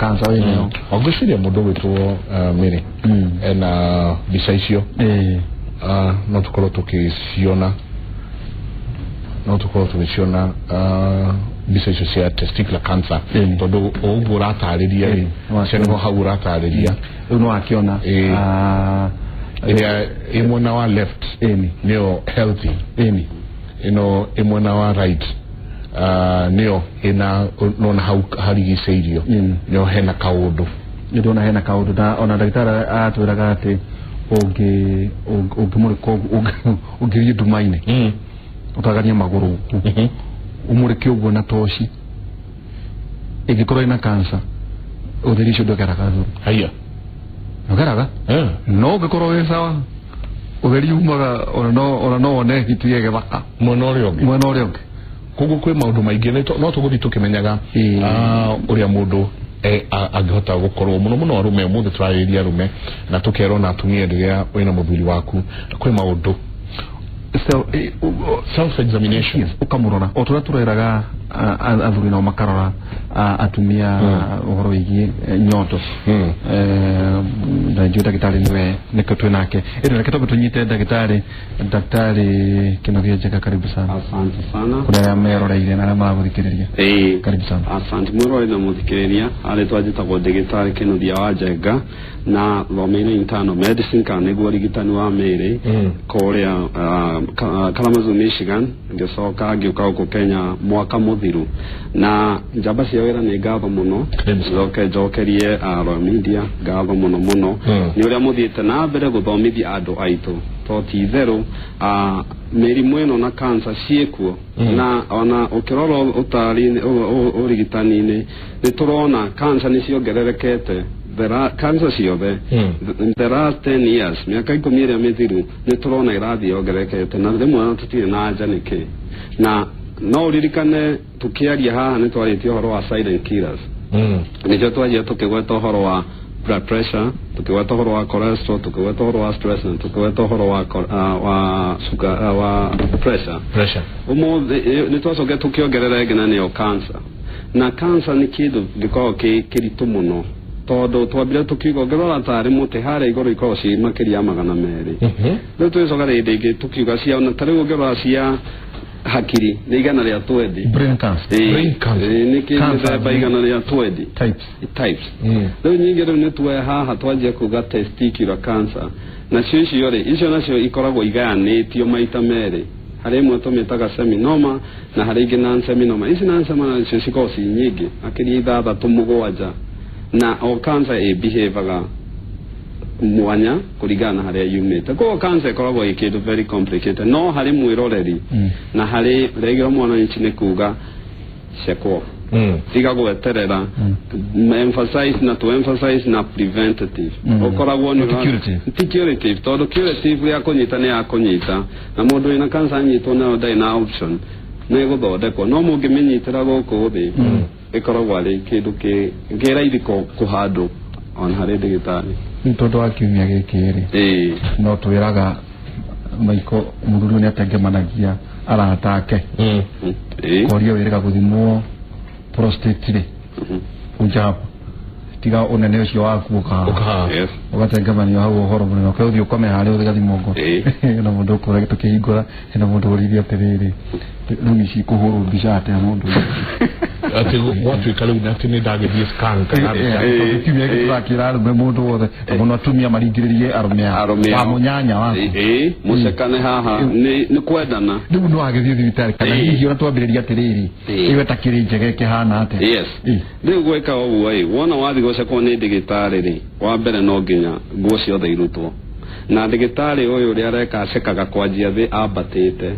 Cancer wĩnayo. Ngwĩciria mũndũ gwĩtwo Mary ena mbica icio. No tũkorwo tũkĩciona, mbica icio cia testicular cancer, tondũ o ũguo ũratarĩria rĩ, cio nĩho hau ũratarĩria. Rĩu nĩ wakĩona. Ĩrĩa ĩ mwena wa left nĩyo healthy, ĩno ĩ mwena wa right nĩyo ĩna nona hau harigicĩirio, nĩyo hena kaũndũ. Nĩ ndona hena kaũndũ, na ona ndagĩtarĩ aratwĩraga atĩ ũngĩmũrĩka ũguo, ũngĩthiĩ nduma-inĩ, ũtaganie magũrũ ũguo, ũmũrĩke ũguo na toci, ĩngĩkorwo ĩna cancer, ũtheri ũcio ndũgeraga through. Haya. Ndũgeraga. No ũngĩkorwo wĩ sawa, ũtheri umaga, ona no wone hiti ĩgĩthaka mwena ũrĩa ũngĩ. Mwena ũrĩa ũngĩ. Koguo kwĩ maũndũ maingĩ no tũgũthiĩ tũkĩmenyaga ũrĩa mũndũ angĩhota gũkorwo, mũno mũno arũme. Ũmũthĩ tũrarĩrĩria arũme, na tũkerwo na atumia, rĩrĩa wĩna mũthuri waku, kwĩ maũndũ So, self examination. Yes, ũkamũrora o tũrĩa tũreraga athuri nao makarora atumia ũhoro wĩgiĩ nyondo. Na njũĩ ndagĩtarĩ nĩwe nĩkĩo twĩ nake. Ĩno reke twambe tũnyite ndagĩtarĩ, Daktari Kĩnuthia Njenga, karibu sana. Asante sana. Kũrĩ arĩa meroreire na arĩa maragũthikĩrĩria. Karibu sana. Asante mwĩrore na mũthikĩrĩria. Arĩtwa njĩtagwo ndĩgĩtarĩ Kĩnuthia wa Njenga, na thomeire internal medicine, kana nĩguo ũrigitani wa mĩĩrĩ, kũrĩa Kalamazoo, Michigan. Ngĩcoka ngĩũka gũkũ Kenya mwaka mũthiru, na njamba cia wĩra nĩ ngatho mũno. Karibu sana. Njoke njokerie Royal Media ngatho mũno mũno nĩ ũrĩa mũthiĩte na mbere gũthomithia andũ aitũ, to ti itherũ mĩrimũ ĩno na cancer ciĩkuo, na ona ũkĩrora ũtari ũrigitani-inĩ nĩ tũrona cancer nĩ ciongererekete. Cancer ciothe, the last 10 years, mĩaka 10 ĩrĩa mĩthiru, nĩ tũrona ĩrathiĩ yongererekete, na rĩmwe ona tũtirĩ na anja nĩkĩ. Na no ũririkane tũkĩaria haha nĩ twarĩtie ũhoro wa silent killers. Nĩkĩo twanjia tũkĩgweta ũhoro wa blood pressure, tũkĩgweta ũhoro wa cholesterol, tũkĩgweta ũhoro wa stress, na tũkĩgweta ũhoro wa sugar, wa pressure. Pressure. Ũmũthĩ nĩ twacoke tũkĩongerera ĩngĩ, na nĩyo cancer. Na cancer nĩ kĩndũ gĩkoragwo kĩ kĩritũ mũno, tondũ twambire tũkiuga ũngĩrora tarĩ mũtĩ harĩa igũrũ ikoragwo ciĩ makĩria ya 200. Rĩu twĩcoka rĩndĩ ĩngĩ tũkiuga cia ona ta rĩu ũngĩrora cia hakiri nĩ 120. Brain cancer. Brain cancer. Nĩ kĩ Cancer. mĩthemba 120. Types. Types. Rĩu nyingĩ, rĩu nĩ tuoya haha twanjia kuga testicular cancer, nacio icio rĩ, icio nacio ikoragwo igayanĩtio maita merĩ. Harĩ ĩmwe tũmĩtaga seminoma na harĩ ingĩ non seminoma. Ici non seminoma nacio cikoragwo ci nyingĩ makĩria ithathatũ mũgwanja, na o cancer ĩ behavior mwanya kũringana na harĩa yumĩte. Koguo cancer ĩkoragwo ĩ kĩndũ very complicated, no harĩ mwĩroreri na harĩ rĩngĩ mwananchi nĩ kuga cekwo, tiga gweterera. Emphasize na to emphasize na preventative. Ũkoragwo nĩ Ti curative. Ti curative, tondũ curative ya kũnyita nĩ ya kũnyita, na mũndũ wĩna cancer anyitwo nayo ndarĩ na option, nĩ gũthondekwo. No mũngĩmĩnyitĩra gũkũ thĩ, ĩkoragwo arĩ kĩndũ kĩ raithi kũhandũ ona harĩ ndagĩtarĩ. Rĩu tondũ wa kiumia gĩkĩ rĩ, no twĩraga maiko mũthuri ũyũ nĩ atengemanagia arata ake, koria wĩrĩga gũthimwo prostate rĩ, kuja hapa, tiga ũnene ũcio waku ũkaha. Ũkaha. Ũgatengemanio hau ũhoro mũnene ũke ũthiĩ ũkome harĩa ũthiĩ gathimwo ngoro. Na mũndũ ũkũra tũkĩhingũra hena mũndũ ũririe atĩrĩrĩ, rĩu ici kũhũrwo mbica atĩa mũndũ ũyũ? Atĩ gwatuĩka rĩu atĩ nĩ ndagĩthiĩ scan kana mbica. Tondũ kiumia gĩkĩ tũrakĩra arũme, mũndũ wothe na mũno atumia maringĩrĩrie arũme ao. Arũme wa ao. mũnyanya waku. Ĩĩ, mũcekane haha nĩ kwendana. Rĩu no agĩthiĩ thibitarĩ kana hihi ona twambĩrĩria atĩrĩrĩ, ĩyo ĩtakĩrĩ njega ĩkĩhana atĩa? Yes. Rĩu gwĩka ũguo ĩ, wona wathiĩ gũcekwo nĩ ndĩgĩtarĩ rĩ, wa mbere no nginya nguo ciothe irutwo, na ndĩgĩtarĩ ũyũ ũrĩa areka acekaga kwanjia thĩ ambatĩte.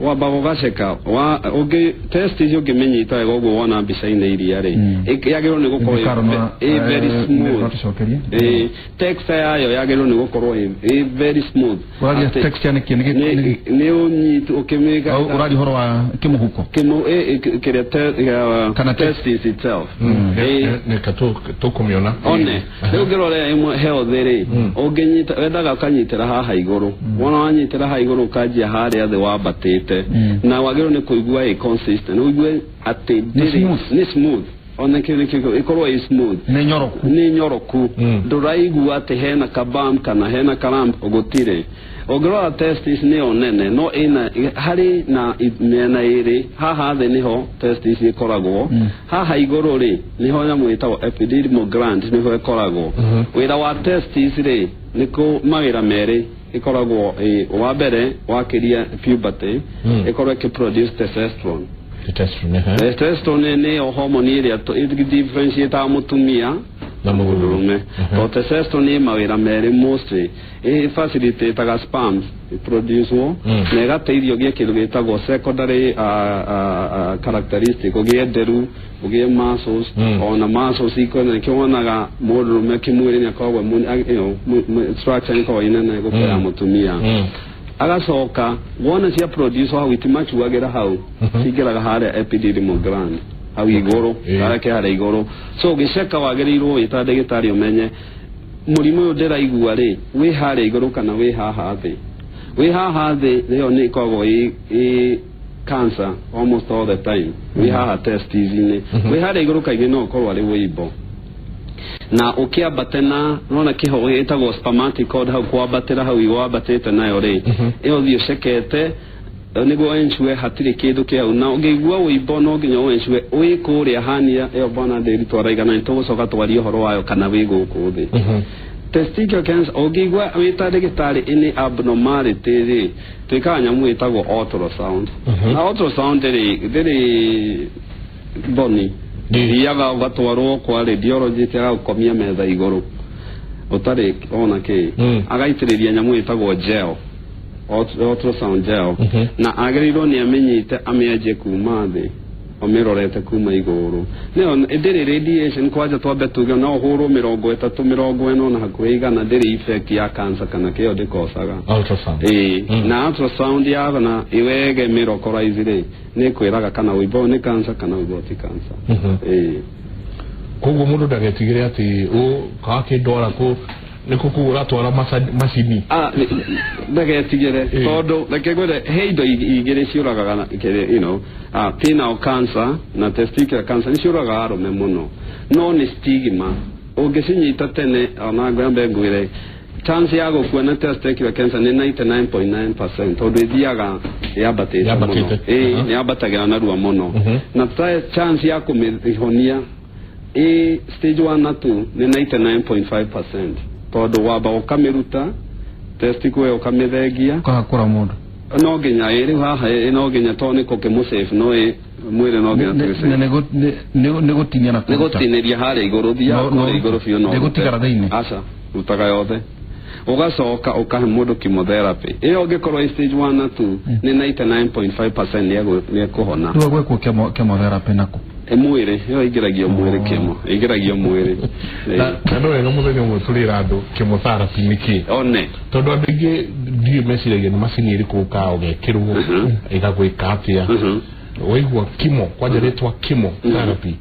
Wambaga ũgaceka wa ũngĩ test icio ũngĩmĩnyita wega ũguo wona mbica-inĩ iria rĩ, yagĩrĩirwo nĩ gũkorwo ĩ very smooth. No tũcokerie. Texture yayo yagĩrĩirwo nĩ gũkorwo ĩ very smooth. Ũraria texture nĩkĩ? Nĩ ũnyitu ũkĩmĩga. Ũraria ũhoro wa kĩmũhuko? Kĩmũ kĩrĩa Kana testis itself. Nĩka tũkũmĩona. One rĩu ngĩrora ĩmwe health rĩ, ũngĩnyita wendaga ũkanyitĩra haha igũrũ. Wona wanyitĩra haha igũrũ, ũkanjia harĩa thĩ wambatĩte, na wagĩrĩirwo nĩ kũigua ĩ consistent, ũigue atĩ Nĩ ndĩrĩ smooth. Nĩ smooth. Ona kĩu nĩkĩo ĩkorwo ĩ smooth. Nĩ nyoroku. Nĩ nyoroku. Ndũraigua atĩ hena kabam kana hena karamp, gũtirĩ. Ũngĩrora testis nĩyo nene, no ĩna harĩ na mĩena ĩrĩ. Haha thĩ nĩho testis ĩkoragwo, haha igũrũ rĩ nĩho nyamũ ĩtagwo epididymal gland nĩho ĩkoragwo. Wĩra wa testis rĩ nĩ kũ mawĩra merĩ ĩkoragwo wa mbere wakĩria puberty, ĩkorwo ĩkĩproduce testosterone. Testosterone, eh? Testosterone nĩyo hormone ĩrĩa differentiate mũtumia na mũndũrũme. Mũndũrũme, to testosterone ĩ mawĩra merĩ. Mostly ĩ facilitate sperms producewo na ĩgateithia ũgĩe kĩndũ gĩtagwo secondary characteristic, ũgĩe nderu, ũgĩe muscles. Ona muscles iko nĩkĩo wonaga mũndũrũme kĩmwĩrĩ nĩ akoragwo structure ĩkoragwo ĩ nene gũkĩra mũtumia. Agacoka wona cia produce hau itimacuagĩra hau, cingĩraga harĩa epididymal gland hau igũrũ, harĩa ke harĩa igũrũ. So ũgĩceka wagĩrĩirwo wĩ ta ndagĩtarĩ ũmenye mũrimũ ũyũ ndĩraigua rĩ wĩ harĩa igũrũ kana wĩ haha thĩ. Wĩ haha thĩ ĩyo nĩ ĩkoragwo ĩ cancer almost all the time, wĩ haha testis-inĩ. Wĩ harĩa igũrũ kaingĩ no ũkorwo arĩ wĩimbo. Na ũkĩambate na nona kĩho gĩtagwo spermatic cord hau kwambatĩra hau wambatĩte nayo rĩ, ĩyo thiĩ ũcekete nĩguo ensure hatirĩ kĩndũ kĩ hau. Na ũngĩigua wĩimbo no nginya ensure wĩ kũrĩa hania ĩyo bwana Ndĩri twaraigana, nĩ tũgũcoka twarie ũhoro wayo, kana wĩ gũkũ thĩ. Testicular cancer, ũngĩigua wĩ ta ndagĩtarĩ any abnormality rĩ, twĩkaga nyamũ ĩtagwo ultrasound. Na ultrasound rĩ ndĩrĩ thoni. Thiaga ũgatwarwo kwa radiologist, agagũkomia metha igũrũ ũtarĩ ona kĩ, agaitĩrĩria nyamũ ĩtagwo gel, ultrasound gel, na agĩrĩirwo nĩ amĩnyite amĩenje kuma thĩ ũmĩrorete kuma igũrũ. Nĩyo ndĩrĩ radiation. Kwanja twambe tuge no ũhũrwo 30, 40 na hakuhĩ 100, ndĩrĩ effect ya cancer kana kĩo ndĩkocaga. Ultrasound. Ĩĩ. Na ultrasound yagana iwege mĩrokoraizi rĩ nĩ kwĩraga kana ũimbo nĩ cancer kana ũimbo ti cancer. Ĩĩ. Koguo mũndũ ndagetigĩre atĩ ũ kaga kĩndwara kũ nĩkũ kũu ũratwara macini. Ah, ndagetigĩre, tondũ reke ngwĩre he indo igĩrĩ ciũragaga na kĩrĩ, penile cancer na testicular cancer nĩ ciũragaga arũme mũno, no nĩ stigma. Ũngĩcinyita tene, ona ngwambe ngwĩre chance ya gũkua na testicular cancer nĩ 99.9%, tondũ ĩthiaga yambatĩte mũno. Yambatĩte. Ĩĩ, nĩ yambatagĩra narua mũno. Na chance ya kũmĩhonia ĩ stage 1 na 2 nĩ 99.5%, tondũ wamba ũkamĩruta testicle ĩyo ũkamĩthengia. Ũkahakũra mũndũ. No nginya ĩ rĩu haha ĩ no nginya tondũ nĩ kũkĩmũsave, no ĩ mwĩrĩ no nginya tũgĩsave. Nĩ gũtinia na nĩ kũruta. Gũtinĩria harĩa igũrũ thiaga No- kũrĩa igũrũ biũ no ndĩgũtigara ũrute. thĩinĩ? Aca, rutaga yothe, ũgacoka ũkahe mũndũ chemotherapy ĩyo. Ũngĩkorwo ĩ stage 1 na 2 nĩ 99.5% nĩ ekũhona. Rĩu gwĩkwo chemotherapy nako? Ĩ mwĩrĩ, ĩyo ĩingĩragio mwĩrĩ, chemo ĩingĩragio mwĩrĩ. Na no wega mũthenya ũmwe tũrĩra andũ chemotherapy nĩ kĩ, One. Tondũ andũ aingĩ ndiũĩ, meciragia nĩ macini ĩrĩkũ ũkaga ũgekĩrwo ĩgagwĩka atĩa. Waigua chemo, kwanja rĩtwa chemotherapy,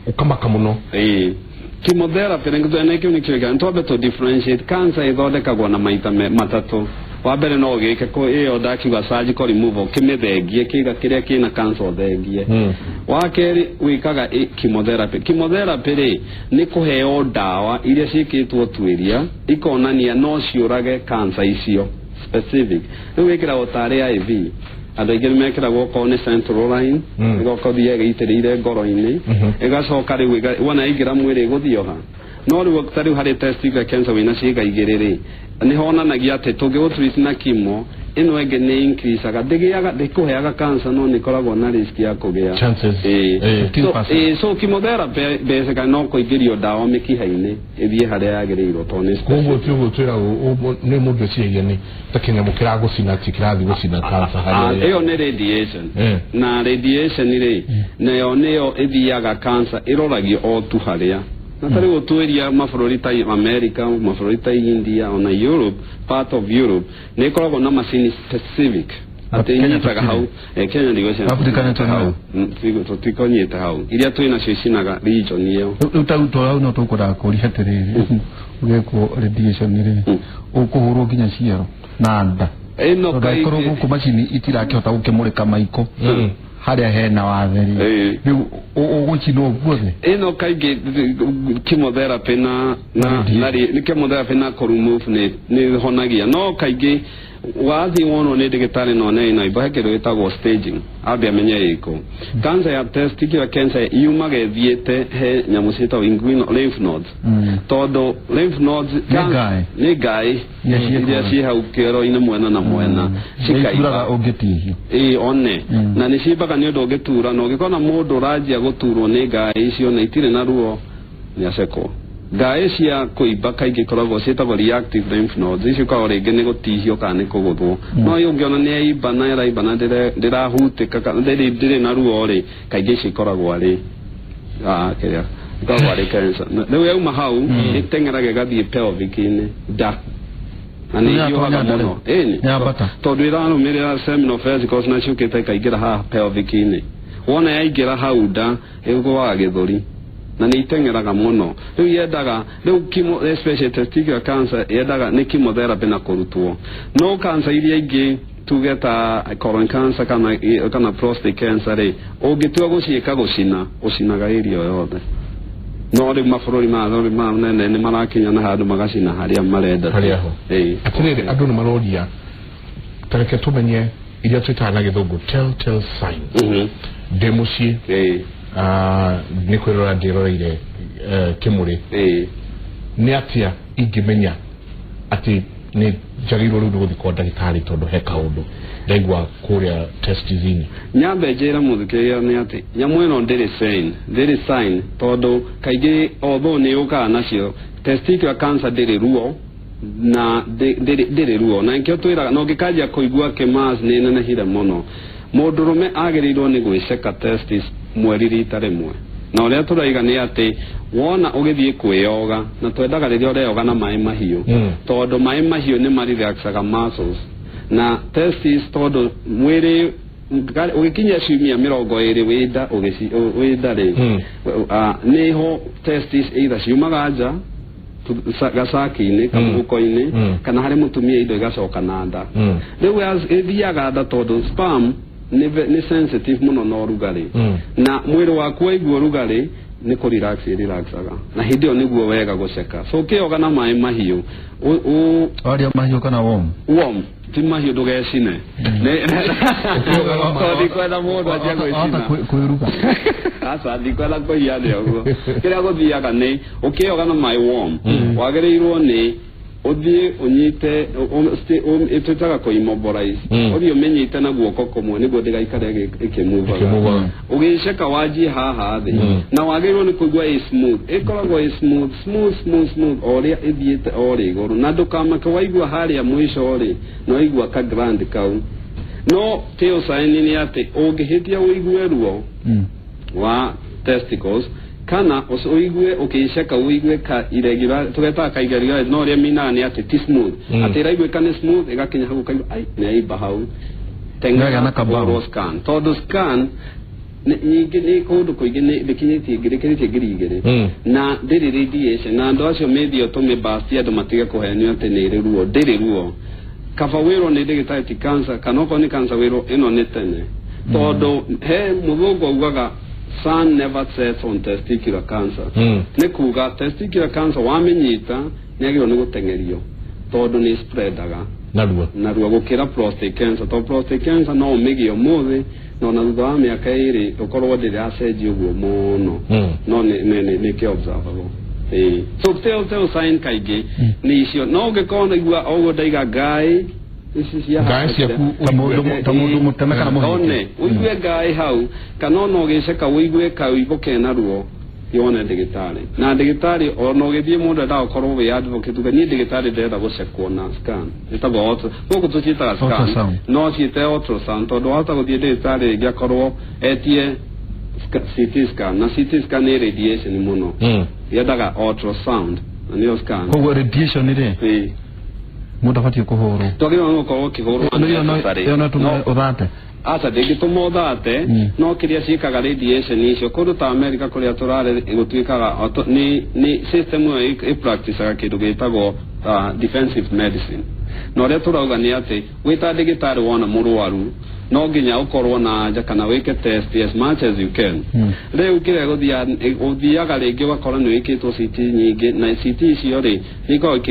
ũkamaka mũno. Ĩĩ, chemotherapy nĩ kĩu nĩkĩo gĩa twambe tũ differentiate. Cancer ĩthondekagwo na maita matatũ. Wa mbere no ũgĩke ĩyo ndakiuga surgical removal, kĩmĩthengie kĩga kĩrĩa kĩna cancer ũthengie. Wa kerĩ wĩkaga chemotherapy. Chemotherapy rĩ nĩ kũheo ndawa iria ciĩkĩtwo tuĩria ikonania no ciũrage cancer icio specific. Rĩu wĩkĩragwo tarĩ IV, andũ aingĩ nĩ mekĩragwo okorwo nĩ central line, ĩgoka ũthiĩ ĩgĩitĩrĩire ngoro-inĩ, ĩgacoka rĩu wona yaingĩra mwĩrĩ ĩgũthiĩ oha. No rĩu ta rĩu harĩ testicular cancer wĩna ciĩga igĩrĩ rĩ, nĩ honanagia atĩ tũngĩgũtreat na chemo ĩno ĩngĩ nĩ increaseaga, ndĩgĩaga, ndĩkũheaga cancer, no nĩ ĩkoragwo na risk ya kũgĩa. Chances. Ĩĩ. So, 15%. ĩĩ, so chemotherapy basically no kũingĩrio ndawa mĩkiha-inĩ ĩthiĩ harĩa yagĩrĩirwo tondũ nĩ Koguo ti ũguo twĩragwo nĩ mũndũ eciragia nĩ ta kĩnyamũ kĩragũcina, ti kĩrathiĩ gũcina cancer Ah, harĩa. Ĩyo nĩ radiation. Na radiation rĩ nayo nĩyo ĩthiaga cancer ĩroragio o tu harĩa. Na ta rĩu ũtuĩria mabũrũri ta America, mabũrũri ta India, ona Europe, part of Europe nĩ ĩkoragwo na macini specific atĩ Kenya inyitaga tũtirĩ. hau. Kenya ndigwĩciria Africa nĩ twĩnayo. hau. Tũtikonyite hau, iria twĩ nacio icinaga region ĩyo. Rĩu ta to hau no tũkwendaga kũria atĩrĩrĩ, ũgekwo radiation rĩ, ũkũhũrwo nginya ciero na nda? Ĩno Tondũ angĩkorwo kaingĩ gũkũ macini itirakĩhota gũkĩmũrĩka maiko. Harĩa hena watheri. Rĩu ũgũcinwo guothe. Ĩno kaingĩ chemotherapy na na na chemotherapy na kũremove nĩ honagia, no kaingĩ wathiĩ wonwo nĩ ndagĩtarĩ no nĩ ĩno imba he kĩndũ gĩtagwo staging, ambe amenye ĩkũ. Cancer ya testicular cancer yumaga ĩthiĩte he nyamũ ciĩtagwo inguinal lymph nodes, tondũ lymph nodes Nĩ ngaĩ. Nĩ ngaĩ Iria iria ciĩ hau kĩero-inĩ mwena na mwena Nĩ ituraga cikaimba. ũngĩtihio. Ĩĩ, one na nĩ cimbaga nĩ ũndũ ũngĩtura, na ũngĩkona mũndũ ũranjia gũturwo nĩ ngaĩ icio na itirĩ na ruo, nĩ acekwo. Ngaĩ cia kũimba kaingĩ ikoragwo ciĩtagwo reactive lymph nodes. Icio ikoragwo rĩngĩ nĩ gũtihio kana nĩ kũgũthwo, no ĩyo ũngĩona nĩ yaimba na ĩraimba na ndĩrahutĩka kana ndĩrĩ na ruo rĩ, kaingĩ icio ikoragwo arĩ kĩrĩa ikoragwo arĩ cancer. Rĩu yauma hau ĩteng'eraga ĩgathiĩ pelvic-inĩ, nda, na nĩ Nĩ ihiũhaga yatonya nda mũno. rĩu? Ĩni. Nĩ yambata? Tondũ ĩrarũmĩrĩra seminal vesicles na ciũkĩte ikaingĩra haha pelvic-inĩ. Wona yaingĩra hau nda, ĩgũaga gĩthũri na nĩ iteng'eraga mũno. Rĩu yendaga rĩu chemo, especially testicular cancer, yendaga nĩ chemotherapy na kũrutwo. No cancer iria ingĩ, tuge ta colon cancer kana prostate cancer rĩ, ũngĩtua gũciĩka gũcina, ũcinaga area o yothe. No rĩu mabũrũri manene nĩ marakinya na handũ magacina harĩa marenda. Harĩa ho. Ĩĩ. Atirĩrĩ, andũ nĩ maroria, tareke tũmenye iria twĩtaga na gĩthũngũ telltale signs. Ndĩ mũciĩ, nĩ kwĩrora ndĩroreire kĩmũrĩ, nĩ atĩa ingĩmenya atĩ nĩ njagĩrĩirwo rĩu nĩ gũthiĩ kwa ndagĩtarĩ tondũ he kaũndũ ndaigua kũrĩa testis-inĩ? Nyambe njĩre mũthikĩrĩria nĩ atĩ nyamũ ĩno ndĩrĩ sign, tondũ kaingĩ although nĩ yũkaga nacio, testicular cancer ndĩrĩ ruo na ndĩrĩ ruo, na nkĩo twĩraga na ũngĩkanjia kũigua kĩmass nĩ nenehire mũno, mũndũrũme agĩrĩirwo nĩ gwĩceka testis mweri rita rĩmwe. Na ũrĩa tũraiga nĩ atĩ wona ũgĩthiĩ kwĩyoga, na twendaga rĩrĩa ũreyoga na maĩ mahiũ, tondũ maĩ mahiũ nĩ marelaxaga muscles na testis, tondũ mwĩrĩ ũgĩkinyia ciumia 20 wĩnda wĩnda rĩ, nĩho testis either ciumaga nja gacaki-inĩ kamũhuko-inĩ, kana harĩ mũtumia indo igacoka na nda. Rĩu ĩthiaga nda tondũ sperm nĩ sensitive mũno na ũrugarĩ, na mwĩrĩ waku waigua ũrugarĩ nĩ kũ relax relaxaga, na hĩndĩ ĩyo nĩguo wega gũceka. So ũkĩyoga na maĩ mahiũ Waria mahiũ kana warm? Warm, ti mahiũ, ndũgecine. Tondũ ndikwenda mũndũ anjie Wahota gwĩcina. Kwĩruga. Aca, ndikwenda kũiya nĩ ũguo. Kĩrĩa gũthiaga nĩ ũkĩyoga na maĩ warm, wagĩrĩirwo nĩ ũthiĩ ũnyite twĩtaga kũ-immobilize. Ũthiĩ ũmĩnyite na guoko kũmwe nĩguo ndĩgaikare ĩkĩmuvaga. Ĩkĩmuvaga. Ũgĩceka wanjie haha thĩ, na wagĩrĩirwo nĩ kũigua ĩ smooth, ĩkoragwo ĩ smooth, smooth, smooth, smooth o ũrĩa ĩthiĩte o rĩ igũrũ, na ndũkamake waigua harĩa mũico rĩ, na waigua ka gland kau. No tail sign nĩ atĩ ũngĩhĩtia ũigue ruo wa testicles, kana ũigue ũkĩceka ũigue ka irregular, tũgetaga ka irregular, no ũrĩa minaga nĩ atĩ ti smooth, atĩ ĩraiguĩka nĩ smooth, ĩgakinya hau ũkaigua ai nĩ yaimba hau. Nĩyagĩa na kabao. Teng'era scan, tondũ scan nyingĩ nĩ kũndũ kũingĩ nĩ ndĩkinyĩtie ndĩkĩrĩtie 2000, na ndĩrĩ radiation, na andũ acio mĩthio tũmĩbasti andũ matige kũhenio atĩ nĩ ĩrĩ ruo. Ndĩrĩ ruo. Kaba wĩrwo nĩ ndĩgĩtarĩ ti cancer, kana okorwo nĩ cancer wĩrwo ĩno nĩ tene, tondũ he mũthũngũ augaga, "Sun never sets on testicular cancer." Nĩ kuga testicular cancer wamĩnyita nĩ agĩrĩirwo nĩ gũteng'erio, tondũ nĩ spreadaga narua. Narua gũkĩra prostate cancer, tondũ prostate cancer no ũmĩgĩe ũmũthĩ na ona thutha wa mĩaka 2 ũkorwo ndĩracenjia ũguo mũno. No nĩ kĩ observable. Ĩĩ, so tell sign kaingĩ nĩ icio, no ũngĩkorwo naigua ũguo ndaiga ngaĩ ici cia Ngaĩ ciaku. Ta mũndũ mũteme kana mũhĩte. One ũigue ngaĩ hau, kana ona ũgĩceka ũigue kaũigũ kena ruo, yone ndĩgĩtarĩ na ndĩgĩtarĩ. Ona ũgĩthiĩ mũndũ endaga ũkorwo wĩ advocate, uge niĩ ndĩgĩtarĩ ndĩrenda gũcekwo na scan ĩtagwo gũkũ tũciĩtaga scan. Ultrasound. No ciĩte ultrasound, tondũ wahota gũthiĩ ndĩgĩtarĩ rĩngĩ akorwo etie CT scan, na CT scan nĩ radiation mũno, yendaga ultrasound na nĩyo scan. Koguo radiation rĩ, mũndũ abatiĩ kũhũrwo? Twagĩrĩirwo nĩ gũkorwo ũkĩhũrwo Ĩyo no unnecessary. ĩyo no ĩtũme ũthate? Aca, ndĩngĩtũma ũthate. No kĩrĩa ciĩkaga radiation icio kũndũ ta America kũrĩa tũrarĩ gũtuĩkaga nĩ system ĩyo ĩpracticaga kĩndũ gĩtagwo defensive medicine, na ũrĩa tũrauga nĩ atĩ wĩ ta ndĩgĩtarĩ wona mũrwaru No nginya ũkorwo na anja kana wĩke test as much as you can. Rĩu kĩrĩa ũthiaga rĩngĩ ũgakora nĩ wĩkĩtwo CT nyingĩ, na CT icio rĩ nĩ ikoragwo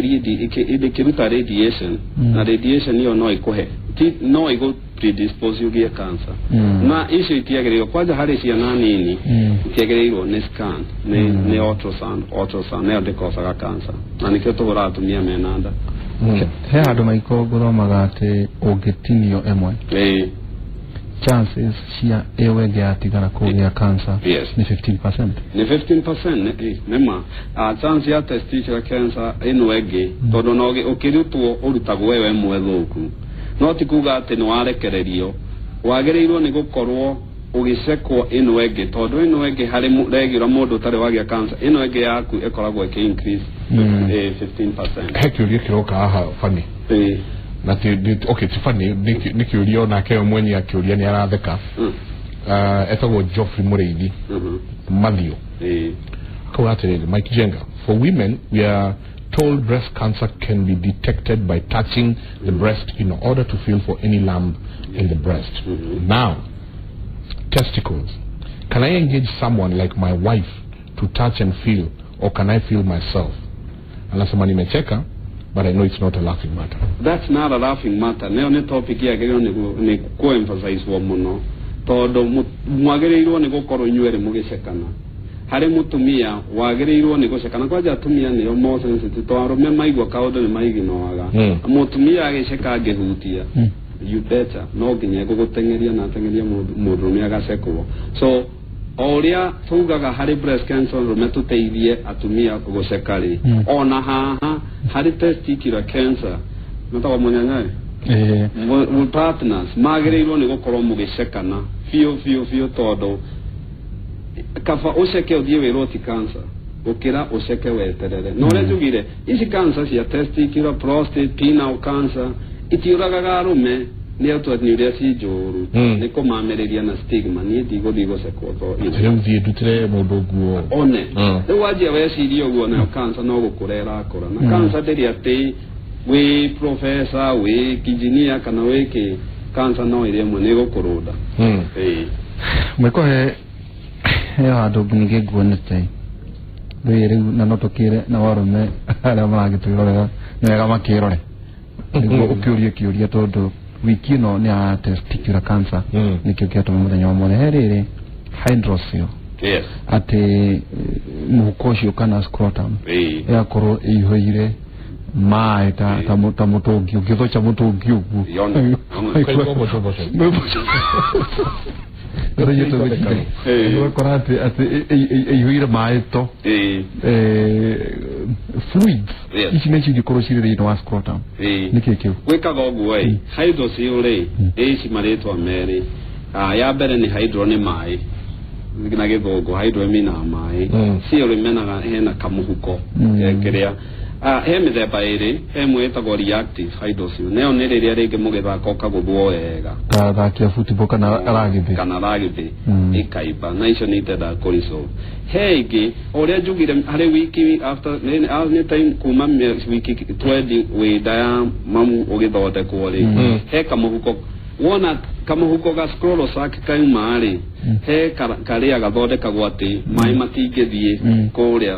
ikĩruta radiation, na radiation ĩyo no ĩkũhe no ĩgũ predispose ũgĩe cancer. Na icio itiagĩrĩirwo kwanja harĩ ciana nini, itiagĩrĩirwo nĩ scan, nĩ ultrasound. Ultrasound nayo ndĩkocaga cancer, na nĩkĩo tũhũraga atumia mena nda. He handũ maiko ngũthomaga atĩ ũngĩtinio ĩmwe, chances cia ĩyo ĩngĩ yatigara kũgĩa cancer nĩ 15%. Nĩ 15%, nĩ ma chance ya testicular cancer ĩno ĩngĩ, tondũ no ũkĩrutwo ũrutagwo ĩyo ĩmwe thũku, no ti kuga atĩ nĩ warekererio. Wagĩrĩirwo nĩ gũkorwo ũgĩcekwo ĩno ĩngĩ, tondũ ĩno ĩngĩ harĩ regular mũndũ ũtarĩ wagĩa cancer, ĩno ĩngĩ yaku ĩkoragwo ĩkĩ increase 15%. He kĩũria kĩroka haha funny, na ti okay, ti funny, nĩ kĩũria onake we mwenye akĩũria nĩ aratheka. Etagwo Geoffrey Mũrĩithi Mathew. Akauga atĩrĩrĩ, Mike Jenga, for women we are told breast cancer can be detected by touching the breast in order to feel for any lump in the breast. Now, testicles, can I engage someone like my wife to touch and feel, or can I feel myself? Anasema nimecheka, but I know it's not a laughing matter. That's not a laughing matter. Nayo nĩ topic yagĩrĩirwo nĩ kũ emphasize mũno, tondũ mwagĩrĩirwo nĩ gũkorwo inyuĩ erĩ mũgĩcekana. Harĩ mũtumia wagĩrĩirwo nĩ gũcekana, kwanja atumia nĩo more sensitive, tondũ arũme maigua kaũndũ nĩ maiginoaga. Mũtumia agĩceka angĩhutia, you better no nginya egũgũteng'eria na ateng'eria mũndũrũme agacekwo. So o ũrĩa tugaga harĩ breast cancer rũme tũteithie atumia gũceka rĩ, ona haha harĩ testicular cancer metagwo mũnyanyaĩ, partners magĩrĩirwo nĩ gũkorwo mũgĩcekana biũ biũ biũ, tondũ kaba ũceke ũthiĩ wĩrwo ti cancer gũkĩra ũceke weterere. Na ũrĩa njugire, ici cancer cia testicular, prostate, penile cancer itiũragaga arũme, nĩ atũ nĩ ũrĩa ci njũru, nĩ kũmamĩrĩria na stigma. Niĩ ndigũthiĩ gũcekwo to Rĩu thiĩ ndutĩre mũndũ nguo. One rĩu wanjia weciria ũguo, nayo cancer no gũkũra ĩrakũra, na cancer ndĩrĩ atĩ wĩ professor, wĩ engineer kana wĩ kĩ, cancer no ĩrĩ ĩmwe nĩ ĩgũkũrũnda. Mwĩko he handũ ningĩ nguonete rĩu na no tũkĩre na warũme arĩa maragĩtwĩrorera nĩ wega makĩrore nĩguo ũkĩũrie kĩũria, tondũ wiki ĩno nĩ ya testicular cancer, nĩkĩo kĩatũma mũthenya wa mothe he rĩrĩ hydrocele, atĩ mũhuko ũcio kana scrotum ĩgakorwo ĩihũire maĩ ta mũtũngi, ũngĩthũca mũtũngi ũguo. Ũkaigua mboco mboco. Ũgakora atĩ ĩihũire maĩ to fluids. Ici nĩcio ingĩkorwo cirĩ thĩinĩ wa scrotum. Nĩkĩ kĩu? Gwĩkaga ũguo ĩ, hydrocele rĩ, ĩci marĩtwa merĩ. Ya mbere nĩ hydro, nĩ maĩ na gĩthũngũ, hydro ĩminaga maĩ, seal ĩmenaga hena kamũhuko kĩrĩa. He mĩthemba ĩrĩ, he ĩmwe ĩtagwo reactive hydrocele, nayo nĩ rĩrĩa rĩngĩ mũgĩthaka ũkagũthwo wega, ta athaki a football kana rugby, kana rugby, ĩkaimba, na icio nĩ itendaga kũresolve. He ĩngĩ o ũrĩa njugire harĩ wiki after nĩ time kuma wiki 20 wĩ nda ya mamu ũgĩthondekwo rĩ, he kamũhuko wona kamũhuko ga scrotal kauma rĩ, he karĩa gathondekagwo atĩ maĩ matingĩthiĩ kũrĩa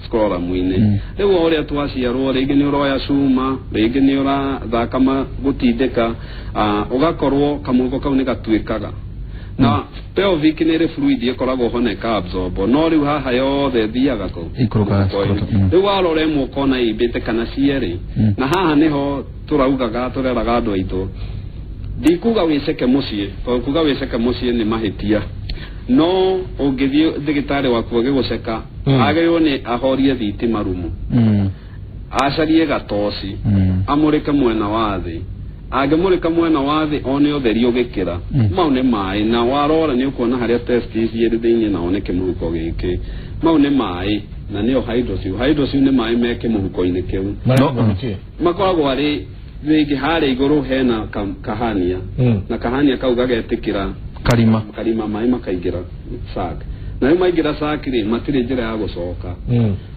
scrotum-inĩ. Rĩu o ũrĩa twaciarwo, rĩngĩ nĩ ũroya cuma, rĩngĩ nĩ ũrathaka gũtindĩka, ũgakorwo kamũhuko kau nĩ gatuĩkaga na pelvic nĩ ĩrĩ fluid ĩkoragwo ho na ĩka-absorb, no rĩu haha yothe ĩthiaga kũ Ĩikũrũkaga mũhuko-inĩ. scrotum. Rĩu warora ĩmwe ũkona ĩimbĩte kana cierĩ, na haha nĩho tũraugaga tũreraga andũ aitũ, ndikuga wĩceke mũciĩ, tondũ kuga wĩceke mũciĩ nĩ mahĩtia, no ũngĩthiĩ ndagĩtarĩ waku agĩgũceka, agĩrĩirwo nĩ ahorie thitima rumu, acarie gatoci, amũrĩke mwena wa thĩ. Angĩmũrĩka mwena wa thĩ one ũtheri ũgĩkĩra, mau nĩ maĩ, na warora nĩ ũkuona harĩa testis irĩ thĩinĩ na one kĩmũhuko gĩkĩ, mau nĩ maĩ na nĩyo hydrocele. Hydrocele nĩ maĩ me kĩmũhuko-inĩ kĩu. No nĩkĩ? Makoragwo arĩ rĩngĩ harĩa igũrũ hena kahania, na kahania kau gagetĩkĩra karima, karima, maĩ makaingĩra sac, na rĩu maingĩra sac rĩ, matirĩ njĩra ya gũcoka.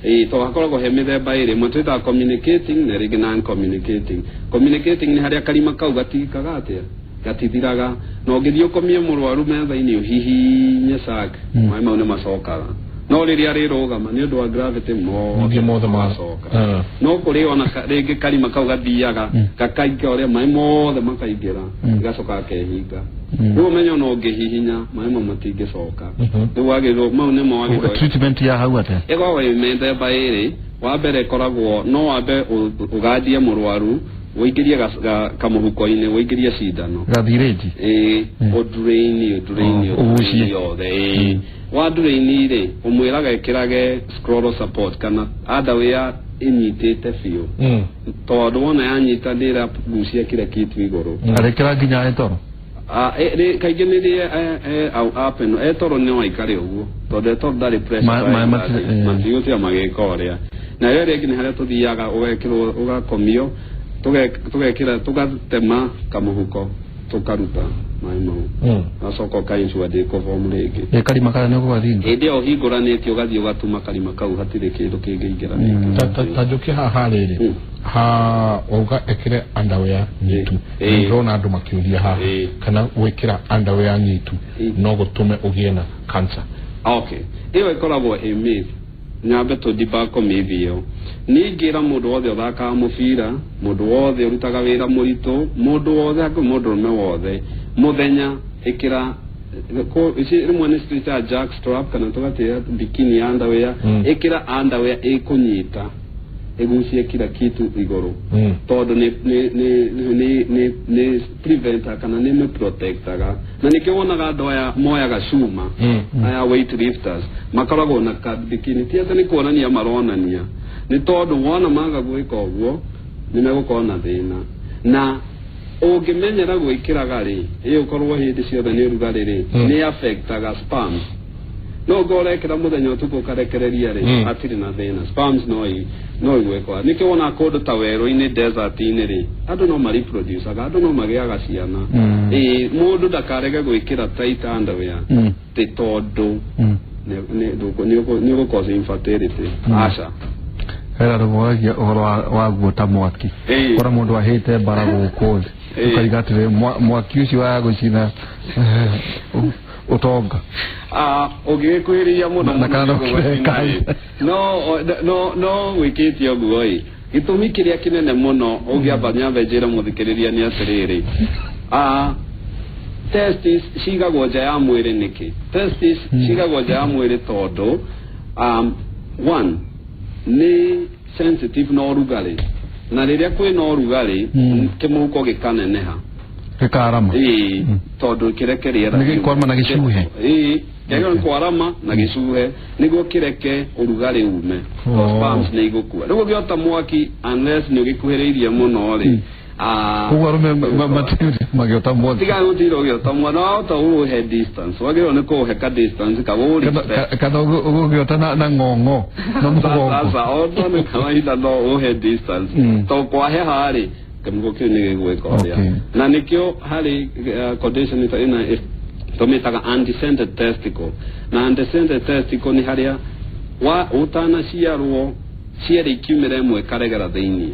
Ĩĩ, to hakoragwo he mĩthemba ĩrĩ, ĩmwe twĩtaga communicating na rĩngĩ non communicating. Communicating nĩ harĩa karima kau gatikaga atĩa Gatithiraga na ũngĩthiĩ ũkomie mũrwaru metha-inĩ ũhihinye sac, maĩ mau nĩ macokaga, no rĩrĩa rĩrũgama nĩ ũndũ wa gravity Ningĩ mothe magacoka. No kũrĩ ona rĩngĩ karima kau gathiaga gakaingĩra ũrĩa maĩ mothe makaingĩra, gacoka gakehinga. Rĩu ũmenye ona ũngĩhihinya maĩ mau matingĩcoka. Rĩu wagĩrĩirwo mau nĩmo wagĩrĩirwo Treatment ya hau atĩa? Ĩkoragwo ĩ mĩthemba ĩrĩ. Wa mbere ĩkoragwo no wambe ũgandie mũrwaru, ũingĩrie kamũhuko-inĩ, ũingĩrie cindano. Gathirĩnji. Ĩĩ, ũnduraini ũnduraini. Oh, ũgucie. Yothe, ĩĩ. Wa nduraini rĩ, ũmwĩraga ĩkĩrage scrotal support kana underwear ĩnyitĩte biũ, tondũ wona yanyita nĩ ĩragucia kila kitu igũrũ. Arekĩra nginya etoro? Ah, kaingĩ nĩ rĩ au up ĩno etoro no aikare ũguo tondũ etoro ndarĩ pressure. Matigũtiga magĩka ũrĩa. Na ĩyo rĩngĩ nĩ harĩa tũthiaga ũgekĩrwo, ũgakomio, tũgekĩra, tũgatema kamũhuko, tũkaruta maĩ mau, gacoka ũkainsure ndĩkũbomu rĩngĩ. Ĩ karima karĩa nĩ ũgũgathinga? Hĩndĩ ĩyo ũhingũranĩtie, ũgathiĩ ũgatuma karima kau, hatirĩ kĩndũ kĩngĩingĩra rĩngĩ. Ta njũke haha rĩrĩ, ha wauga ekĩre underwear nyitu. Ndĩrona andũ makĩũria haha kana gwĩkĩra underwear nyitu no gũtũme ũgĩe na cancer. Okay, ĩyo ĩkoragwo ĩ myth. Nyambe tũ debunk myth ĩyo. Niĩ ingĩra mũndũ wothe ũthakaga mũbira, mũndũ wothe ũrutaga wĩra mũritũ, mũndũ wothe hakuhĩ, mũndũrũme wothe, mũthenya ĩkĩra ici rĩmwe nĩ twĩtaga jock strap kana tũgatĩra bikini underwear. Ĩkĩra underwear ĩkũnyita, ĩgucie kila kitu igũrũ, tondũ nĩ preventer kana nĩ mĩ protectaga. Na nĩkĩo wonaga andũ aya moyaga cuma, aya weight lifters, makoragwo na ka bikini. Ti atĩ nĩ kuonania maronania, nĩ tondũ wona maga gwĩka ũguo nĩ megũkorwo na thĩna. Na ũngĩmenyera gwĩkĩraga rĩ, ĩ ũkorwo hĩndĩ ciothe nĩ ũrugarĩ rĩ, nĩ affectaga sperms. No ũngĩ ũrekĩra mũthenya, ũtukũ ũkarekereria rĩ, hatirĩ na thĩna, sperms no igwĩkwa. Nĩkĩo wona kũndũ ta werũ-inĩ, desert-inĩ rĩ, andũ no mareproducaga, andũ no magĩaga ciana. Ĩ mũndũ ndakarege gwĩkĩra tight underwear tĩ tondũ nĩ ũgũcause infertility, aca. Hena andũ moragia ũhoro wa guota mwaki. Kora mũndũ ahĩte mbara gũkũ thĩ, ũkaiga atĩrĩ, mwaki ũcio wa gũcina ũtonga. Ah, ũngĩgĩkuhĩrĩria mũno Na kana no mũno nĩgũgũcina kĩreka. rĩ. No wĩkĩte ũguo ĩ, gĩtũmi kĩrĩa kĩnene mũno ũngĩamba nyambe njĩre mũthikĩrĩria nĩ atĩrĩrĩ, testis cigagwo nja ya mwĩrĩ nĩkĩ? Testis cigagwo nja ya mwĩrĩ tondũ one, nĩ sensitive na ũrugarĩ, na rĩrĩa kwĩna ũrugarĩ, kĩmũhuko gĩkaneneha. Gĩkarama. Ĩĩ, tondũ kĩreke rĩera Nĩ gĩkwarama na gĩcuhe. Ĩĩ, kĩagĩrĩirwo nĩ kwarama na gĩcuhe nĩguo kĩreke ũrugarĩ ume. Sperms nĩ igũkua. Rĩu ũngĩota mwaki, unless nĩ ũgĩkuhĩrĩirie mũno rĩ, Koguo arũme magĩota mwaki. Tiga gũtinda ũgĩota mwana, wahota ũũhe distance, wagĩrĩirwo nĩ kũũhe ka distance ka Kana kana ũgũgĩota na ng'ong'o na mũgongo. Sasa ona nĩ kawaida no ũhe distance, to kwaheha rĩ, kĩmũhuko kĩu nĩ gĩgwĩka ũrĩa. Na nĩkĩo harĩ condition ita ĩna tũmĩtaga undescended testicle. Na undescended testicle nĩ harĩa wa ũtanaciarwo cierĩ ikiumĩra, ĩmwe ĩkaregera thĩiniĩ.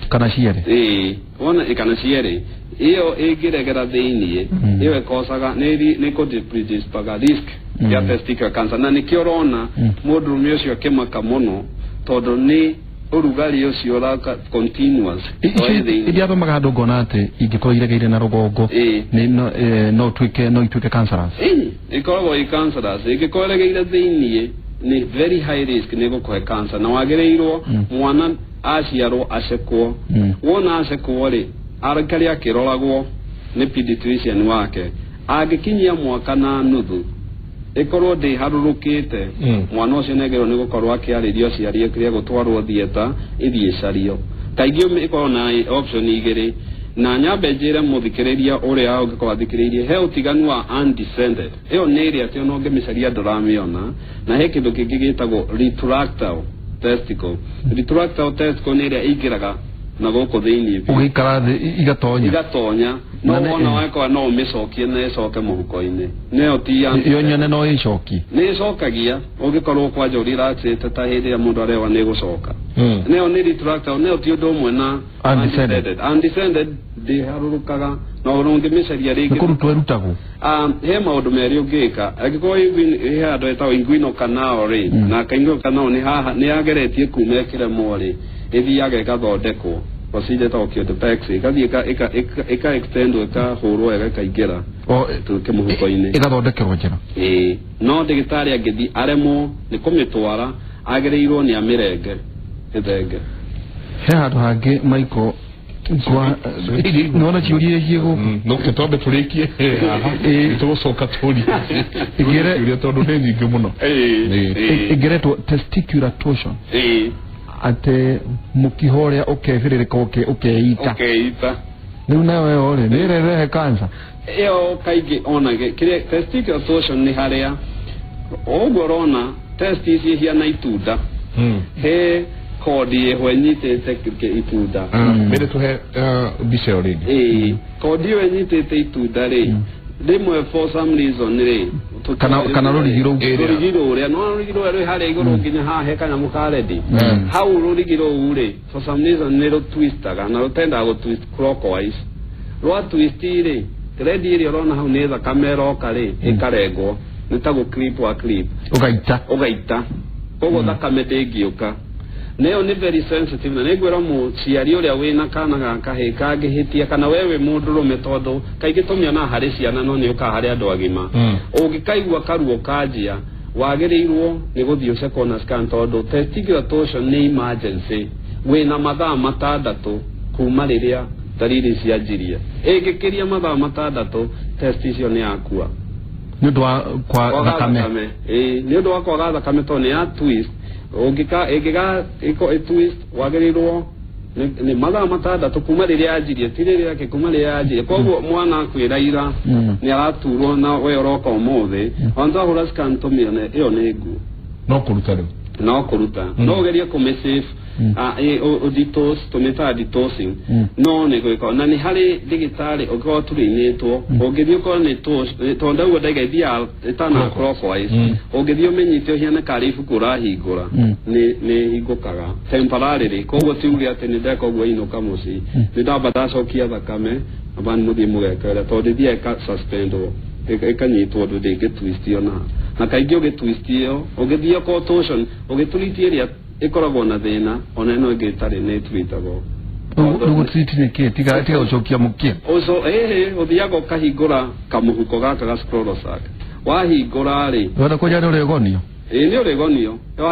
Kana cierĩ. Ĩĩ, wona kana cierĩ ĩyo ĩngĩregera thĩiniĩ, ĩyo ĩkocaga nĩ kũpredisposaga risk ya testicular cancer. Na nĩkĩo ũrona mũndũrũme ũcio akĩmaka mũno, tondũ nĩ ũrugarĩ ũcio ũraka continuous o ĩ thĩiniĩ. Iria thomaga handũ ngona atĩ ingĩkorwo iregeire na rũgongo, nĩ no tuĩke no ituĩke cancerous. Ĩĩ, ĩkoragwo ĩ cancerous. Ĩngĩkorwo ĩregeire thĩiniĩ nĩ very high risk, nĩ gũkũhe cancer. Na wagĩrĩirwo mwana aciarwo acekwo. Wona acekwo rĩ, aikare akĩroragwo nĩ pediatrician wake. Angĩkinyia mwaka na nuthu ĩkorwo ndĩharũrũkĩte, mwana ũcio nĩagĩrĩirwo nĩ gũkorwo akĩarĩrio aciari kĩrĩa gũtwarwo theatre ĩthiĩ ĩcario. Kaingĩ ĩkoragwo na option igĩrĩ. Na nyambe njĩre mũthikĩrĩria ũrĩa ũngĩkorwo athikĩrĩirie, he ũtiganu wa undescended, ĩyo nĩ ĩrĩa atĩ ona ũngĩmĩcaria ndũramĩona, na he kĩndũ kĩngĩ gĩtagwo retractile testicle. Retractile testicle nĩ ĩrĩa ĩingĩraga na gũkũ thĩiniĩ biũ. Ũgĩikara thĩ igatonya. Igatonya, no wona wakwa no ũmĩcokie na ĩcoke mũhuko-inĩ, nĩyo ti Yo nyene no ĩcokie? Nĩ ĩcokagia ũngĩkorwo kwanja ũrelaxĩte, ta hĩndĩ ĩrĩa mũndũ arewa nĩ ĩgũcoka. Nĩyo nĩ retractable, nĩyo ti ũndũ ũmwe na Undescended. Undescended ndĩharũrũkaga na ũngĩmĩcaria Nĩ rĩngĩ. Kũrutwo ĩrutagwo. He maũndũ merĩ ũngĩka angĩkorwo he handũ hetagwo inguinal canal rĩ, na kainguinal canal nĩ haha nĩ yageretie kuma ĩkĩremwo rĩ, ĩthiaga ĩgathondekwo procedure ĩtagwo orchiopexy, ĩgathiĩ ĩka extend, ĩkahũrwo wega, ĩkaingĩra O kĩmũhuko-inĩ. Ĩgathondekerwo njĩra. Ĩĩ, no ndagĩtarĩ angĩthiĩ aremwo nĩ kũmĩtwara, agĩrĩirwo nĩ amĩrenge ĩthenge. He handũ hangĩ, Michael, nĩwona ciũria iria ciĩ gũkũ. No ke twambe tũrĩkie haha, tũgũcoka tũrie ciũria tondũ nĩ nyingĩ mũno. Ĩngĩretwo testicular torsion, atĩ mũkiha ũrĩa ũkebĩrĩrĩka, ũkeita. Ũkeita. Rĩu nayo ĩyo rĩ, nĩ ĩrerehe cancer? Ĩyo kaingĩ onage kĩrĩa testicular torsion nĩ harĩa ũguo ũrona testis ihiana itunda, he kondi ĩho ĩnyitĩte itunda. Mbere tũhe mbica ĩyo rĩngĩ. Ĩĩ, kondi ĩyo ĩnyitĩte itunda rĩ, rĩmwe for some reason rĩ, Kana rũrigi rũu. Rũrigi rũrĩa, no rũrigi rũrĩa rwĩ harĩa igũrũ nginya haha he kanyamũ ka ready hau, rũrigi rũu rĩ, for some reason nĩ rũtwistaga na rũtendaga gũtwist clockwise. Rwa twist rĩ, ready ĩrĩa ũrona hau nĩ thakame ĩroka rĩ, ĩkarengwo, nĩ ta gũ clip wa clip. Ũgaita. Ũgaita, koguo thakame ndĩngĩũka. Nayo nĩ very sensitive, na nĩngwĩra mũciari ũrĩa wĩna kana ga kahĩĩ kangĩhĩtia, kana we wĩ mũndũrũme, tondũ kaingĩ tũmĩonaga harĩ ciana no nĩ ũkaga harĩ andũ agima, ũngĩkaigua karuo kanjia, wagĩrĩirwo nĩ gũthiĩ ũcekwo na scan, tondũ testicular torsion nĩ emergency. Wĩna mathaa 6 kuma rĩrĩa dalili cianjirie. Ĩngĩkĩria mathaa 6, test icio nĩ yakua. Nĩ ũndũ wa kwa Kwaga thakame. Ĩĩ, nĩ ũndũ wa kwaga thakame, tondũ nĩ ya twist. Ũngĩka ĩngĩga ĩko twist, wagĩrĩirwo nĩ mathaa 6 kuma rĩrĩa yanjirie, ti rĩrĩa yake, kuma rĩrĩa yanjirie. Koguo mwana akwĩra ira nĩ araturwo na we ũroka ũmũthĩ, ona twahũra scan tũmĩone ĩyo nĩ nguo. No kũruta rĩu. No kũruta, no ũgerie kũmĩsave, ũditos, tũmĩtaga detoxing, no nĩ gwĩka na nĩ harĩ ndĩgĩtarĩ ũngĩkorwo tũrĩinĩtwo, ũngĩthiĩ ũkorwo nĩ tondũ ndauga ndaiga ithiaga ĩtana clockwise, ũngĩthiĩ ũmĩnyite ũhiane karĩ ibuku ũrahingũra, nĩ hingũkaga temporarily. Koguo tiuge atĩ nĩ ndeka ũguo inũka mũciĩ, nĩ ndamba ndacokia thakame, amba mũthiĩ mũgeke ũrĩa, tondũ ĩthiaga ĩka suspendwo, ĩkanyitwo ũndũ ndĩngĩtwistio, na kaingĩ ũgĩtwist ĩyo, ũgĩthiĩ okorwo torsion, ũgĩtwist ĩrĩa ĩkoragwo na thĩna, ona ĩno ĩngĩ ĩtarĩ nĩ ĩtwitagwo. Rĩu gũtreat nĩ kĩ, tiga gũcokia mũkia? Ũco ĩhĩ, ũthiaga ũkahingũra kamũhuko gaka ga scrotal sac. Wahingũra rĩ, Wenda kũnja nĩ ũrĩgonio. Ĩĩ, nĩ ũrĩgonio. Ĩyo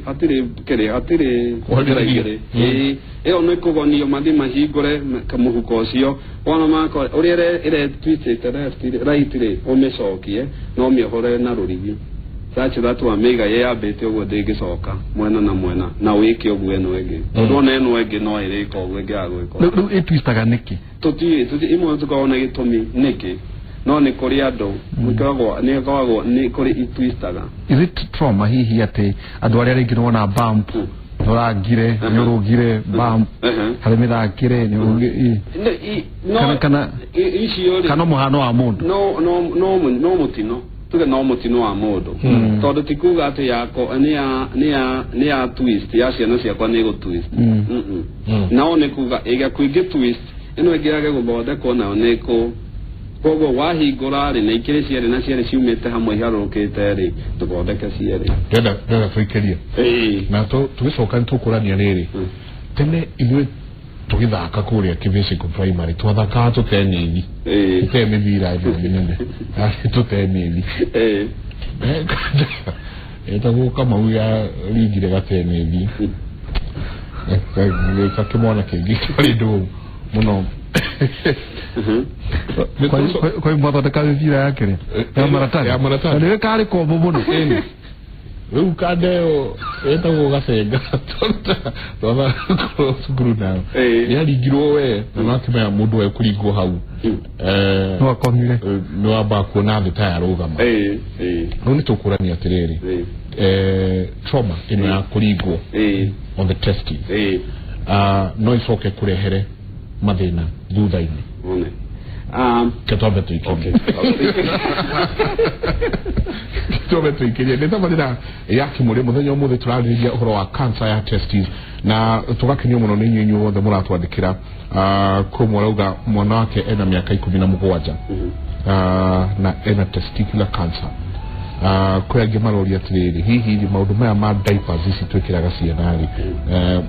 hatirĩ kĩrĩa, hatirĩ njĩra igĩrĩ. Ĩĩ, ĩyo nĩ kũgonio, mathiĩ mahingũre kamũhuko ũcio, wona mako ũrĩa ĩre twistĩte left rĩ, right rĩ, ũmĩcokie na ũmĩohore na rũrigi such that wamĩiga ĩyambĩte ũguo, ndĩngĩcoka mwena na mwena, na wĩke ũguo ĩno ĩngĩ, tondũ ona ĩno ĩngĩ no ĩrĩka ũguo ĩngĩaga gwĩka ũguo. Rĩu ĩtwistaga nĩkĩ? Tũtiũĩ, tũti imwe tũkoragwo na gĩtũmi nĩkĩ, no nĩ kũrĩ andũ nĩ ĩkoragwo nĩ kũrĩ itwistaga. Is it trauma hihi, atĩ andũ arĩa rĩngĩ nĩwona bump, nĩũrangire, nĩũrũgire bump harĩ mĩthakĩre No, Kana icio rĩ, kana mũhano wa mũndũ? No mũtino, tuge no mũtino wa mũndũ, tondũ ti kuga atĩ yako nĩ ya twist, ya ciana ciakwa nĩ ĩgũ twist. No nĩ kuga ĩgaku ingĩ twist, ĩno ĩngĩ yage gũthondekwo nayo nĩ kũ koguo wahingũra rĩ, na ikĩrĩ cierĩ na cierĩ ciumĩte hamwe iharũrũkĩte rĩ, tũthondeke cierĩ. Ndĩrenda tũikĩrie na tũgĩcoka nĩ tũkũrania rĩrĩ. Tene ithuĩ tũgĩthaka kũrĩa Kĩbĩcĩkũ Primary twathakaga tũtenithi, tũte mĩbira ĩno mĩnene, tũtenithi. Etagwo Kamau ya ringire gatenithi gĩka kĩmwana kĩngĩ kĩarĩ ndũũ mũno. Kwa mwathondeka mĩbira ya kĩrĩa ya maratathi? Ya maratathi. Na nĩwe karĩ komũ mũno. Ĩni. Rĩu kanda ĩyo ĩtagwo gacenga, twatha cukuru nayo yaringirwo we na nakĩmenya mũndũ ekũringwo hau, no akomire. Nĩ wambaga kuona thĩ ta yarũgama. Rĩu nĩ tũkũrania atĩrĩrĩ, trauma ĩno ya kũringwo on the testes, no icoke kũrehere mathĩna thutha-inĩ? One. Ke twambe tũikirie, twambe tũikirie. Nĩ tabarĩra ya Kĩmũrĩ. Mũthenya ũmũthĩ tũrarĩrĩria ũhoro wa cancer ya testes. Na tũgakenio mũno nĩ inyuĩ inyuothe mũratwandĩkĩra. Kwĩ ũmwe ũrauga mwana wake ena mĩaka 17 na ena testicular cancer. Kwĩ angĩ maroria atĩrĩrĩ, hihi maũndũ maya ma diapers ici twĩkĩraga ciana rĩ,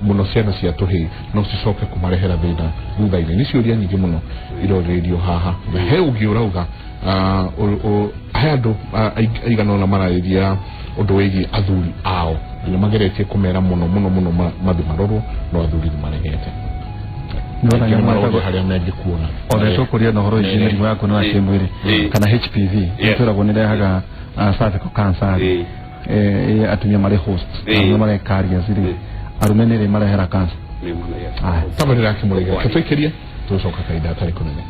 mũno ciana cia tũhĩĩ, no cicoke kũmarehera thĩna thutha-inĩ? Nĩ ciũria nyingĩ mũno irorĩrĩrio haha. Na he ũngĩ ũrauga he andũ aigana ũna mararĩria ũndũ wĩgiĩ athuri ao na nĩ mageretie kũmera mũno mũno mũno mathi marorwo, no athuri nĩ maregete. Nĩwona Ningĩ nyamũ maroria ĩtagwo harĩa mangĩkuona. Othe tũkũria na ũhoro wĩgiĩ mĩrimũ ya kuonana kĩmwĩrĩ kana HPV, nĩtwĩragwo nĩ rehaga cervical cancer rĩ. Atumia marĩ host, arũme marĩ carriers rĩ, arũme nĩ rĩ marehera cancer? Nĩ mana, yes. Aya. Tabarĩra yakĩmũrĩga tũtũikĩrie, tũgũcoka kahinda gatarĩ kũnene.